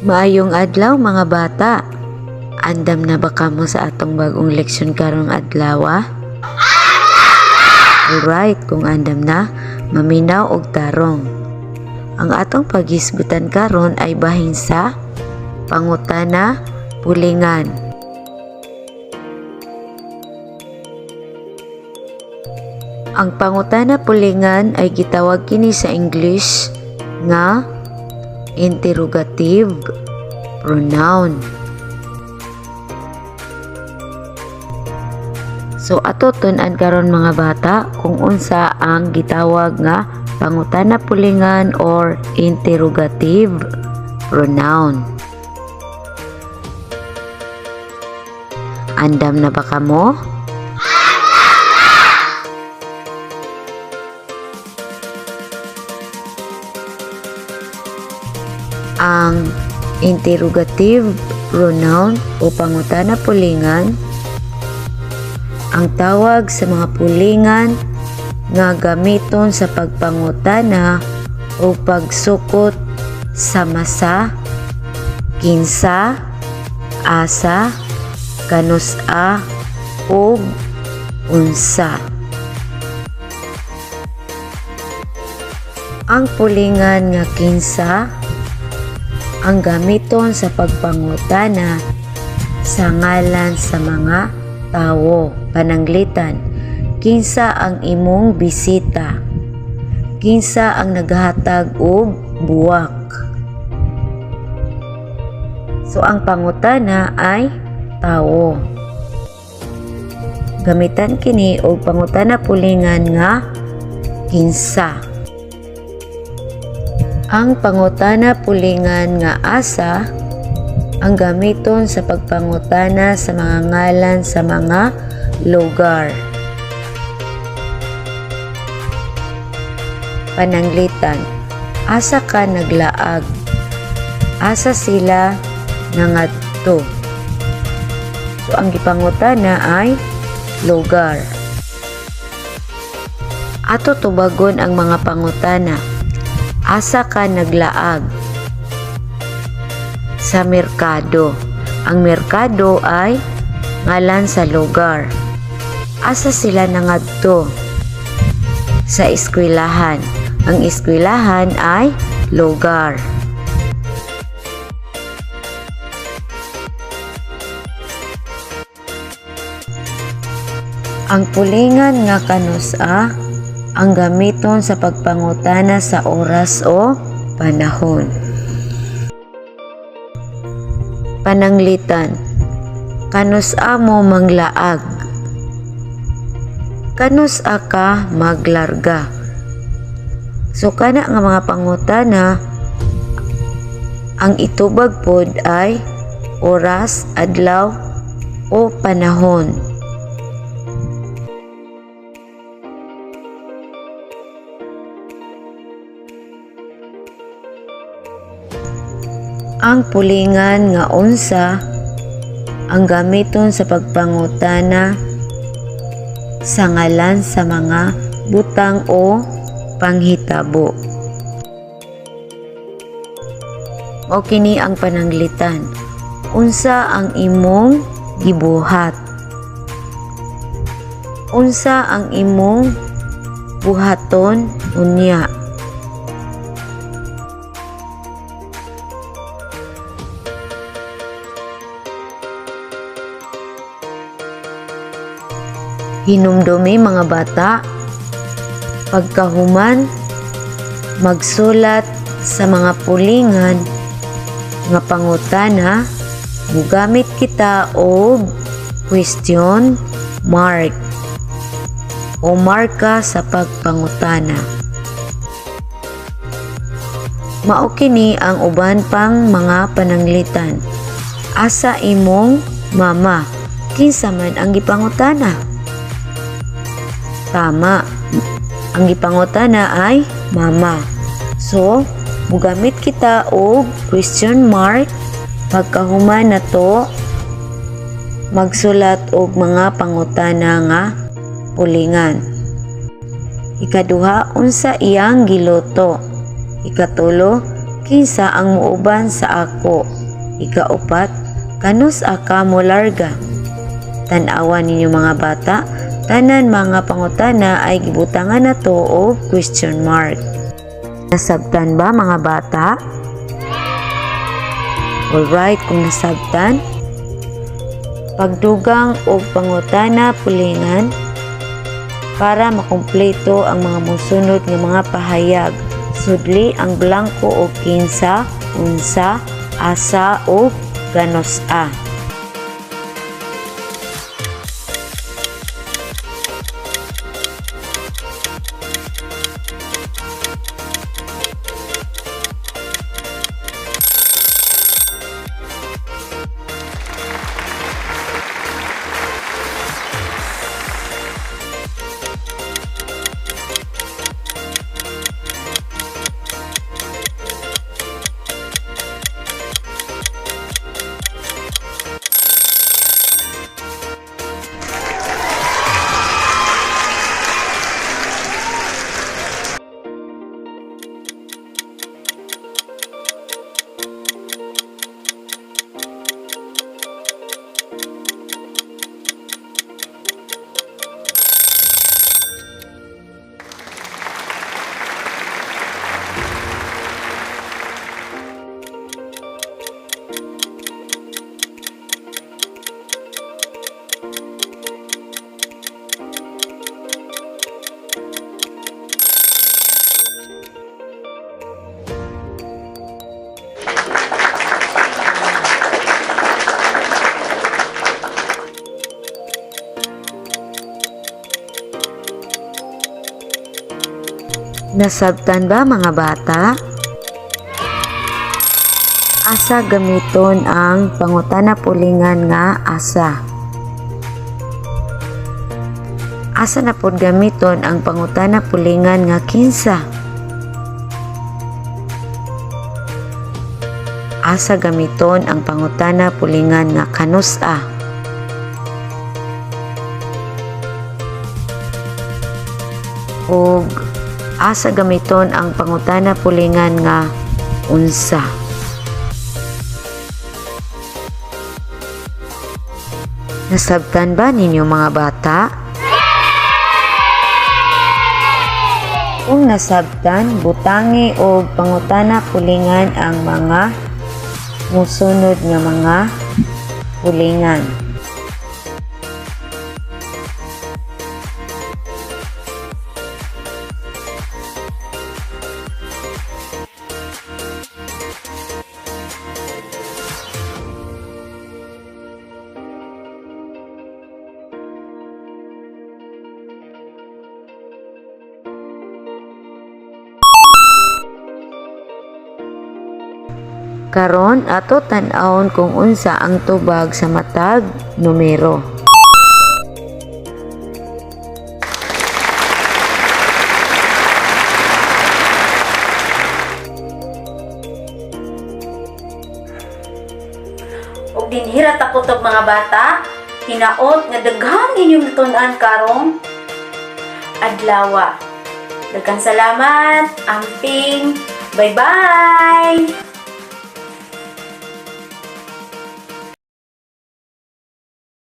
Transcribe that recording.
Maayong adlaw, mga bata. Andam na ba kamo sa atong bagong leksyon karong adlaw? Alright, kung andam na, maminaw og tarong. Ang atong paghisgutan karon ay bahin sa pangutana pulingan. Ang pangutana pulingan ay gitawag kini sa English nga interrogative pronoun. So ato tun-an karon, mga bata, kung unsa ang gitawag nga pangutana pulingan or interrogative pronoun. Andam na ba kamo? Ang interrogative pronoun o pangutana pulingan ang tawag sa mga pulingan nga gamiton sa pagpangutana o pagsukot sa masa, kinsa, asa, kanus-a, ug unsa. Ang pulingan nga kinsa ang gamiton sa pagpangutana sa ngalan sa mga tawo. Pananglitan, kinsa ang imong bisita? Kinsa ang naghatag og buwak? So ang pangutana ay tawo. Gamitan kini og pangutana pulingan nga kinsa. Ang pangutana pulingan nga asa ang gamiton sa pagpangutana sa mga ngalan sa mga lugar. Pananglitan, asa ka naglaag? Asa sila nangadto? So ang gipangutana ay lugar. Ato tubagon ang mga pangutana. Asa ka naglaag? Sa merkado. Ang merkado ay ngalan sa lugar. Asa sila nangadto? Sa eskwelahan. Ang eskwelahan ay lugar. Ang pulingan nga kanus-a ang gamiton sa pagpangutana sa oras o panahon. Pananglitan, kanus-a mo manglaag? Kanus-a ka maglarga? So kana nga mga pangutana, ang itubag pod ay oras, adlaw o panahon. Ang pulingan nga unsa ang gamiton sa pagpangutana sa ngalan sa mga butang o panghitabo. Mao kini ang pananglitan. Unsa ang imong gibuhat? Unsa ang imong buhaton unya? Hinumdumi, mga bata, pagkahuman magsulat sa mga pulingan nga pangutana, mugamit kita og question mark o marka sa pagpangutana. Mao kini ang uban pang mga pananglitan. Asa imong mama? Kinsa man ang gipangutana? Tama. Ang gipangutana ay mama. So, mugamit kita og question mark pagkahuman nato magsulat og mga pangutana nga pulingan. Ikaduha, unsa iyang giluto? Ikatulo, Kinsa ang muuban sa ako? Ikaupat, kanus-a ka molarga? Tan-awa ninyo, mga bata, tanan mga pangutana ay gibutangan nato og question mark. Nasabtan ba, mga bata? Alright, kung nasabtan, pagdugang og pangutana pulingan para makumpleto ang mga mosunod nga mga pahayag. Sudli ang blanko og kinsa, unsa, asa o kanus-a. Nasabtan ba, mga bata? Asa gamiton ang pangutana pulingan nga asa? Asa na pod gamiton ang pangutana pulingan nga kinsa? Asa gamiton ang pangutana pulingan nga kanus-a? Ug asa gamiton ang pangutana pulingan nga unsa? Nasabtan ba ninyo, mga bata? Kung nasabtan, butangi og pangutana pulingan ang mga musunod nga mga pulingan. Karon ato tan-awon kung unsa ang tubag sa matag numero. Ug dinhi ra ta kutob, mga bata, hinaot nga daghan inyong natun-an karong adlawa. Daghang salamat, amping, bye-bye!